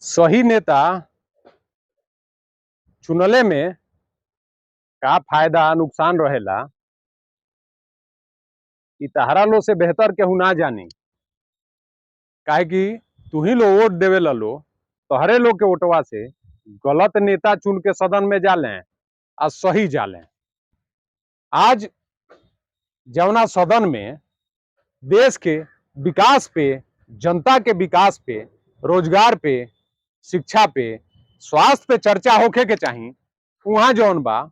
सही नेता चुनले में का फायदा आ नुकसान रहेला, इ तहरा लो से बेहतर केहू ना जानी। काहे कि तुही लो वोट देवे ला लो, तोहरे लोग के वोटवा से गलत नेता चुन के सदन में जाले आ सही जाले। आज जवना सदन में देश के विकास पे, जनता के विकास पे, रोजगार पे, शिक्षा पे, स्वास्थ्य पे चर्चा होखे के चाही, वहां जौन बा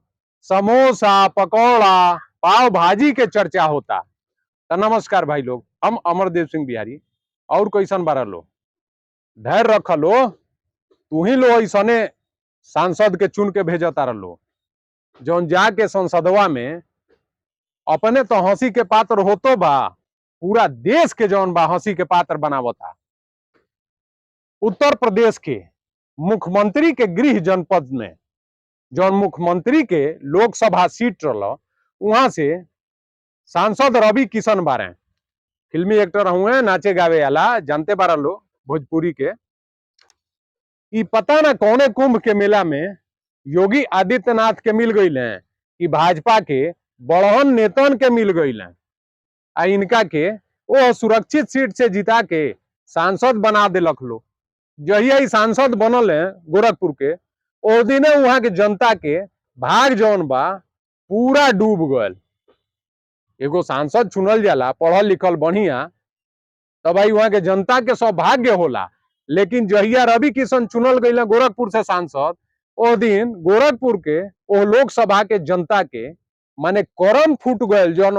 समोसा, पकौड़ा, पाव भाजी के चर्चा होता। तो नमस्कार भाई लोग, हम अमरदेव सिंह बिहारी। और कैसन बारा लो, धैर्य रख लो, तू ही लो ऐसने सांसद के चुन के भेजता रहो जौन जाके संसदवा में अपने तो हंसी के पात्र होतो बा, पूरा देश के जौन बा हंसी के पात्र बनावता। उत्तर प्रदेश के मुख्यमंत्री के गृह जनपद में जौन मुख्यमंत्री के लोकसभा सीट रहा, वहां से सांसद रवि किशन बारे, फिल्मी एक्टर हुए, नाचे गावे वाला, जानते बारा लो भोजपुरी के। ई पता ना कौने कुंभ के मेला में योगी आदित्यनाथ के मिल गई हैं कि भाजपा के बड़हन नेतन के मिल गई हैं, आ इनका के वो सुरक्षित सीट से जिता के सांसद बना दिलक लो। जहिया ही सांसद बनल है गोरखपुर के, ओ दिने वहां के जनता के भाग जौन बा पूरा डूब गल। एगो सांसद चुनल जाला पढ़ल लिखल बढ़िया, तब भाई वहां के जनता के सौभाग्य होला। लेकिन जहिया रवि किशन चुनल गई गोरखपुर से सांसद, ओ दिन गोरखपुर के ओ लोकसभा के जनता के माने करम फूट गए, जौन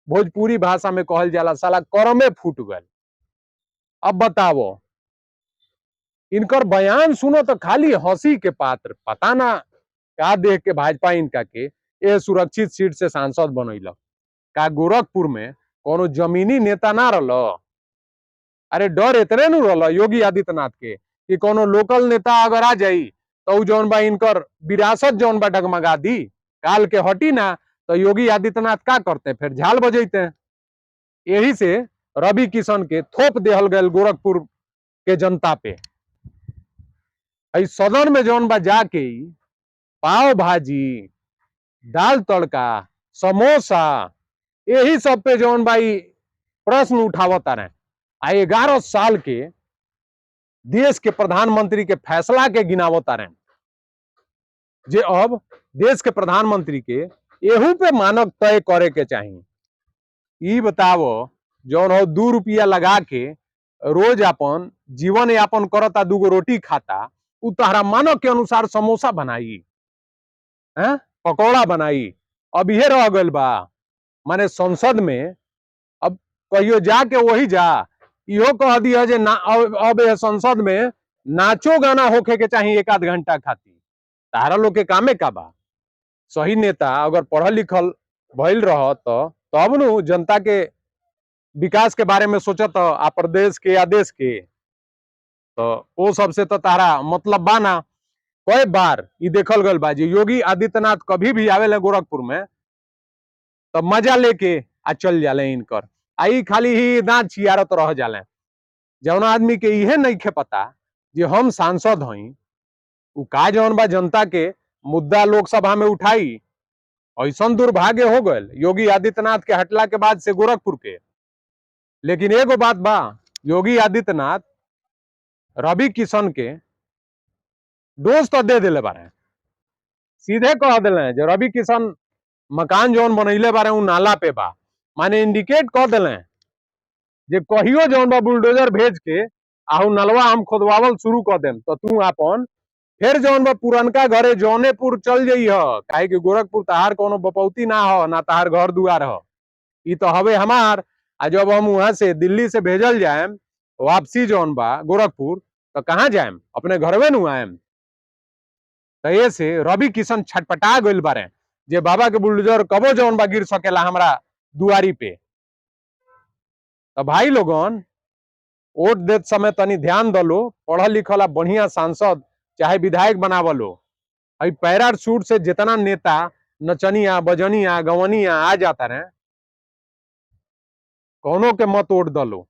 भोजपुरी भाषा में कहल जाला साला करमे फूट गए। अब बतावो, इनकर बयान सुनो तो खाली हंसी के पात्र। पता ना का देख के भाजपा इनका के ए सुरक्षित सीट से सांसद बनैलक। का गोरखपुर में कोनो जमीनी नेता ना रहल? अरे डर इतने नु रहल योगी आदित्यनाथ के कि कोनो लोकल नेता अगर आ जाई तो उ जौन बा इनकर विरासत जौन बा डगमगा दी, काल के हटी ना तो योगी आदित्यनाथ का करते, फिर झाल बजैते। यही से रवि किशन के थोप देहल गए गोरखपुर के जनता पे। अई सदन में जौन बा जाके पाव भाजी, दाल तड़का, समोसा, यही सब पे जौन भाई प्रश्न उठावता रहे। आ 11 साल के देश के प्रधानमंत्री के फैसला के गिनावता रहे जे अब देश के प्रधानमंत्री के एहू पे मानक तय करे के चाही। ई बतावो, जौन हो 2 रुपया लगा के रोज अपन जीवन यापन करता, 2 गो रोटी खाता, उ तहरा मानक के अनुसार समोसा बनाई, हैं, पकौड़ा बनाई। अब इहे रह गइल बा माने संसद में। अब कहियो जाके वही जा इहो कह दिया जे ना अब ये संसद में नाचो गाना होखे के चाही एक आध घंटा खातिर। तारा लोग के कामे का बा? सही नेता अगर पढ़ल लिखल भइल रह तो तब नु जनता के विकास के बारे में सोचत आ प्रदेश के या देश के, तो वो सबसे तो तारा मतलब बा ना। कई बार ई देखल गल बा जे योगी आदित्यनाथ कभी भी आवेले गोरखपुर में तो मजा लेके आ चल जाले इनकर, आ ई खाली ही दांत छियारत रह जाले। जौना आदमी के इहे नहीं खे पता जे हम सांसद हई, उ का जौन बा जनता के मुद्दा लोकसभा में उठाई। ऐसन दुर्भाग्य हो गए योगी आदित्यनाथ के हटला के बाद से गोरखपुर के। लेकिन एगो बात बा, योगी आदित्यनाथ रवि किशन के डोज तो दे दिले बारे, सीधे कह दिले जे रवि किशन मकान जौन बनैले बारे उ नाला पे बा, माने इंडिकेट कर दिले जे कहियो जौन बा बुलडोजर भेज के आहू नलवा हम खोदवावल शुरू कर देम, तो तू अपन फिर जौन बा पुरनका घरे जौनेपुर चल जइह, काहे कि गोरखपुर तहार कोनो बपौती ना हो, ना तहार घर दुआर हो, ई तो हवे हमार। आ जब हम वहां से दिल्ली से भेजल जाएम वापसी जौन बा गोरखपुर, तो कहाँ जाएम? अपने घरवे नु आएम। तो ये से रवि किशन छटपटा गइल बारे जे बाबा के बुलडोजर कबो जौन बा गिर सकेला हमरा दुआरी पे। तो भाई लोगन, वोट देत समय तनी ध्यान दलो, पढ़ल लिखल आ बढ़िया सांसद चाहे विधायक बनावलो। अई पैराशूट से जितना नेता नचनिया बजनिया गवनिया आ जाता रहे, कोनो के मत वोट दलो,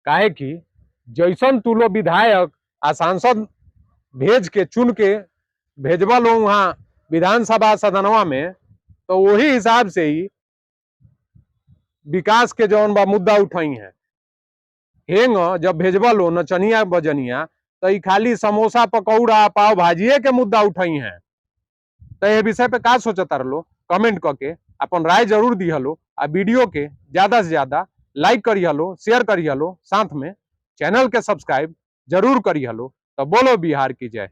काहे कि जैसन तू लो विधायक आ सांसद भेज के चुन के भेजबा लो वहाँ विधानसभा सदनवा में, तो वही हिसाब से ही विकास के जौन बा मुद्दा उठाई है। हेंग जब भेजबा लो नचनिया बजनिया तो ई खाली समोसा पकौड़ा पाव भाजिए के मुद्दा उठाई है। तो ये विषय पे का सोचता रहो कमेंट करके अपन राय जरूर दी हलो आ वीडियो के ज्यादा से ज्यादा लाइक करी हलो, शेयर करी हलो, साथ में चैनल के सब्सक्राइब जरूर करी हलो। तो बोलो बिहार की जय।